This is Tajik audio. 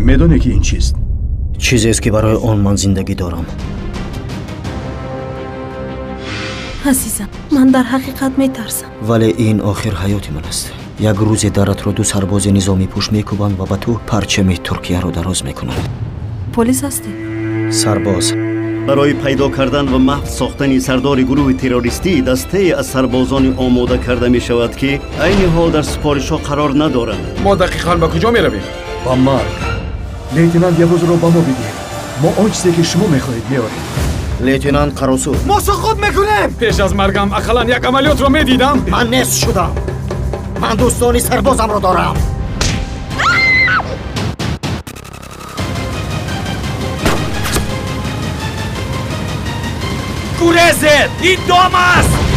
Медонӣ ки ин чист? Чизест ки барои он ман зиндагӣ дорам. Азизам, ман дар ҳақиқат метарсам. Вале ин охир ҳаёти ман аст. Як рӯзе даратро ду сарбози низомӣ пӯш мекӯбанд ва ба ту парчами Туркияро дароз мекунанд. Полис ҳастӣ? Сарбоз. Барои пайдо кардан ва маҳв сохтани сардори гурӯҳи террористӣ дастае аз сарбозони омода карда мешавад, ки айни ҳол дар супоришҳо қарор надоранд. Мо дақиқан ба куҷо меравем? Ба марг. Лейтенант Явузро ба мо бидиҳед. Мо он чизе ки шумо мехоҳед меорем. Лейтенант Қаросу. Мо суқут мекунем! Пеш аз маргам ақаллан як амалиётро медидам. Ман нест шудам. Ман дӯстони сарбозамро дорам. Гурезед! Ин дом аст!